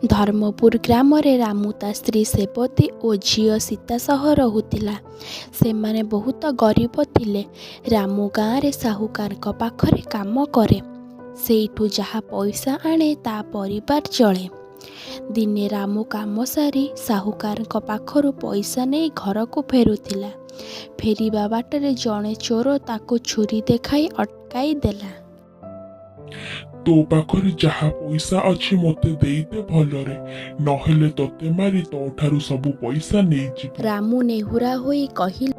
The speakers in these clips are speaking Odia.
ଧର୍ମପୁର ଗ୍ରାମରେ ରାମୁ ତା ସ୍ତ୍ରୀ ସେବତୀ ଓ ଝିଅ ସୀତା ସହ ରହୁଥିଲା। ସେମାନେ ବହୁତ ଗରିବ ଥିଲେ। ରାମୁ ଗାଁରେ ସାହୁକାରଙ୍କ ପାଖରେ କାମ କରେ। ସେଇଠୁ ଯାହା ପଇସା ଆଣେ ତା ପରିବାର ଚଳେ। ଦିନେ ରାମୁ କାମ ସାରି ସାହୁକାରଙ୍କ ପାଖରୁ ପଇସା ନେଇ ଘରକୁ ଫେରୁଥିଲା। ଫେରିବା ବାଟରେ ଜଣେ ଚୋର ତାକୁ ଛୁରୀ ଦେଖାଇ ଅଟକାଇ ଦେଲା। ତୋ ପାଖରେ ଯାହା ପଇସା ଅଛି ମୋତେ ଦେଇଦେ ଭଲରେ, ନହେଲେ ତୋତେ ମାରି ତୋଠାରୁ ସବୁ ପଇସା ନେଇଯିବି। ରାମୁ ନେହୁରା ହୋଇ କହିଲା,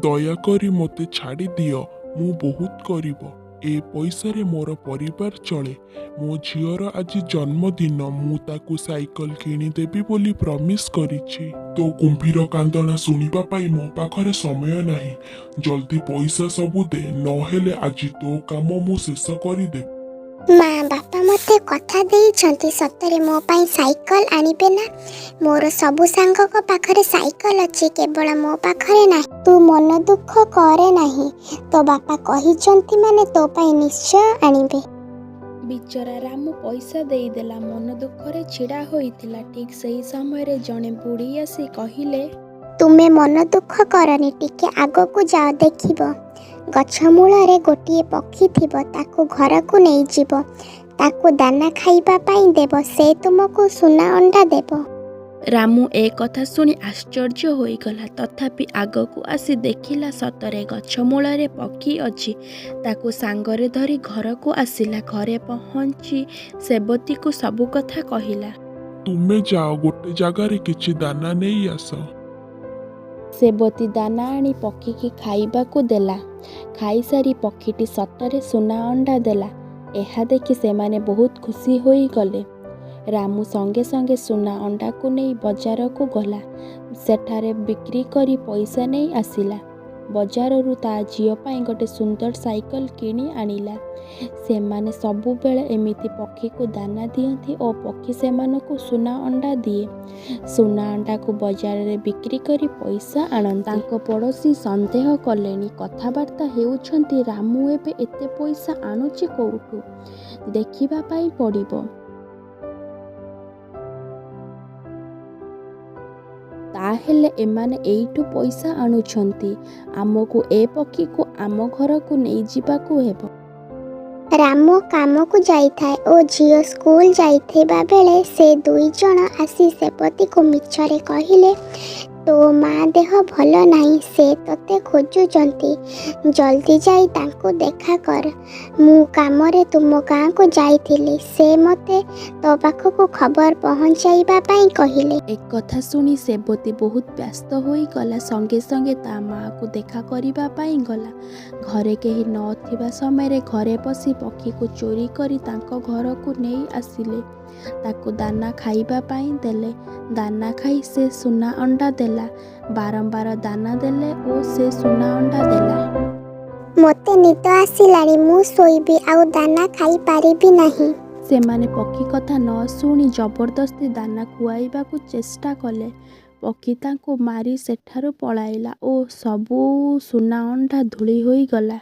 ଦୟାକରି ମୋତେ ଛାଡ଼ିଦିଅ, ମୁଁ ବହୁତ ଗରିବ। ଏ ପଇସାରେ ମୋର ପରିବାର ଚଳେ। ମୋ ଝିଅର ଆଜି ଜନ୍ମଦିନ, ମୁଁ ତାକୁ ସାଇକେଲ କିଣିଦେବି ବୋଲି ପ୍ରମିସ୍ କରିଛି। ତୋ କୁମ୍ଭୀର କାନ୍ଦଣା ଶୁଣିବା ପାଇଁ ମୋ ପାଖରେ ସମୟ ନାହିଁ। ଜଲ୍ଦି ପଇସା ସବୁ ଦେ, ନହେଲେ ଆଜି ତୋ କାମ ମୁଁ ଶେଷ କରିଦେବି। ମା, ବାପା ମୋତେ କଥା ଦେଇଛନ୍ତି, ସତରେ ମୋ ପାଇଁ ସାଇକେଲ ଆଣିବେ ନା? ମୋର ସବୁ ସାଙ୍ଗଙ୍କ ପାଖରେ ସାଇକେଲ ଅଛି, କେବଳ ମୋ ପାଖରେ ନାହିଁ। ତୁ ମନ ଦୁଃଖ କରେ ନାହିଁ, ତୋ ବାପା କହିଛନ୍ତି ମାନେ ତୋ ପାଇଁ ନିଶ୍ଚୟ ଆଣିବେ। ବିଚରା ରାମୁ ପଇସା ଦେଇଦେଲା। ମନ ଦୁଃଖରେ ଛିଡ଼ା ହୋଇଥିଲା। ଠିକ୍ ସେହି ସମୟରେ ଜଣେ ବୁଢ଼ୀ ଆସି କହିଲେ, ତୁମେ ମନ ଦୁଃଖ କରନି, ଟିକେ ଆଗକୁ ଯାଅ, ଦେଖିବ ଗଛ ମୂଳରେ ଗୋଟିଏ ପକ୍ଷୀ ଥିବ। ତାକୁ ଘରକୁ ନେଇଯିବ, ତାକୁ ଦାନା ଖାଇବା ପାଇଁ ଦେବ, ସେ ତୁମକୁ ସୁନା ଅଣ୍ଡା ଦେବ। ରାମୁ ଏ କଥା ଶୁଣି ଆଶ୍ଚର୍ଯ୍ୟ ହୋଇଗଲା। ତଥାପି ଆଗକୁ ଆସି ଦେଖିଲା ସତରେ ଗଛ ମୂଳରେ ପକ୍ଷୀ ଅଛି। ତାକୁ ସାଙ୍ଗରେ ଧରି ଘରକୁ ଆସିଲା। ଘରେ ପହଞ୍ଚି ସେବତୀକୁ ସବୁ କଥା କହିଲା। ତୁମେ ଯାଅ, ଗୋଟେ ଜାଗାରେ କିଛି ଦାନା ନେଇ ଆସ। ସେବତୀ ଦାନା ଆଣି ପକ୍ଷୀକି ଖାଇବାକୁ ଦେଲା। ଖାଇସାରି ପକ୍ଷୀଟି ସତରେ ସୁନା ଅଣ୍ଡା ଦେଲା। ଏହା ଦେଖି ସେମାନେ ବହୁତ ଖୁସି ହୋଇଗଲେ। ରାମୁ ସଙ୍ଗେ ସଙ୍ଗେ ସୁନା ଅଣ୍ଡାକୁ ନେଇ ବଜାରକୁ ଗଲା। ସେଠାରେ ବିକ୍ରି କରି ପଇସା ନେଇ ଆସିଲା। ବଜାରରୁ ତା ଝିଅ ପାଇଁ ଗୋଟେ ସୁନ୍ଦର ସାଇକେଲ କିଣି ଆଣିଲା। ସେମାନେ ସବୁବେଳେ ଏମିତି ପକ୍ଷୀକୁ ଦାନା ଦିଅନ୍ତି ଓ ପକ୍ଷୀ ସେମାନଙ୍କୁ ସୁନା ଅଣ୍ଡା ଦିଏ। ସୁନା ଅଣ୍ଡାକୁ ବଜାରରେ ବିକ୍ରି କରି ପଇସା ଆଣନ୍ତି। ତାଙ୍କ ପଡ଼ୋଶୀ ସନ୍ଦେହ କଲେଣି। କଥାବାର୍ତ୍ତା ହେଉଛନ୍ତି, ରାମୁ ଏବେ ଏତେ ପଇସା ଆଣୁଛି କୋଉଠୁ? ଦେଖିବା ପାଇଁ ପଡ଼ିବ। ତାହେଲେ ଏମାନେ ଏଇଠୁ ପଇସା ଆଣୁଛନ୍ତି। ଆମକୁ ଏ ପକ୍ଷୀକୁ ଆମ ଘରକୁ ନେଇଯିବାକୁ ହେବ। ରାମ କାମକୁ ଯାଇଥାଏ ଓ ଝିଅ ସ୍କୁଲ ଯାଇଥିବା ବେଳେ ସେ ଦୁଇଜଣ ଆସି ସେବତୀକୁ ମିଛରେ କହିଲେ, ତୋ ମା ଦେହ ଭଲ ନାହିଁ, ସେ ତୋତେ ଖୋଜୁଛନ୍ତି, ଜଲ୍ଦି ଯାଇ ତାଙ୍କୁ ଦେଖା କର। ମୁଁ କାମରେ ତୁମ ଗାଁକୁ ଯାଇଥିଲି, ସେ ମୋତେ ତୋ ପାଖକୁ ଖବର ପହଞ୍ଚାଇବା ପାଇଁ କହିଲେ। ଏକଥା ଶୁଣି ସେବତୀ ବହୁତ ବ୍ୟସ୍ତ ହୋଇଗଲା। ସଙ୍ଗେ ସଙ୍ଗେ ତା ମାଆକୁ ଦେଖା କରିବା ପାଇଁ ଗଲା। ଘରେ କେହି ନଥିବା ସମୟରେ ଘରେ ପଶି ପକ୍ଷୀକୁ ଚୋରି କରି ତାଙ୍କ ଘରକୁ ନେଇ ଆସିଲେ। ତାକୁ ଦାନା ଖାଇବା ପାଇଁ ଦେଲେ। ଦାନା ଖାଇ ସେ ସୁନା ଅଣ୍ଡା ଦେଲା। ବାରମ୍ବାର ଦାନା ଦେଲେ ଓ ସେ ସୁନା ଅଣ୍ଡା ଦେଲା। ମୋତେ ନିଦ ଆସିଲାଣି, ମୁଁ ଶୋଇବି, ଆଉ ଦାନା ଖାଇପାରିବି ନାହିଁ। ସେମାନେ ପକ୍ଷୀ କଥା ନ ଶୁଣି ଜବରଦସ୍ତି ଦାନା ଖୁଆଇବାକୁ ଚେଷ୍ଟା କଲେ। ପକ୍ଷୀ ତାଙ୍କୁ ମାରି ସେଠାରୁ ପଳାଇଲା ଓ ସବୁ ସୁନା ଅଣ୍ଡା ଧୂଳି ହୋଇଗଲା।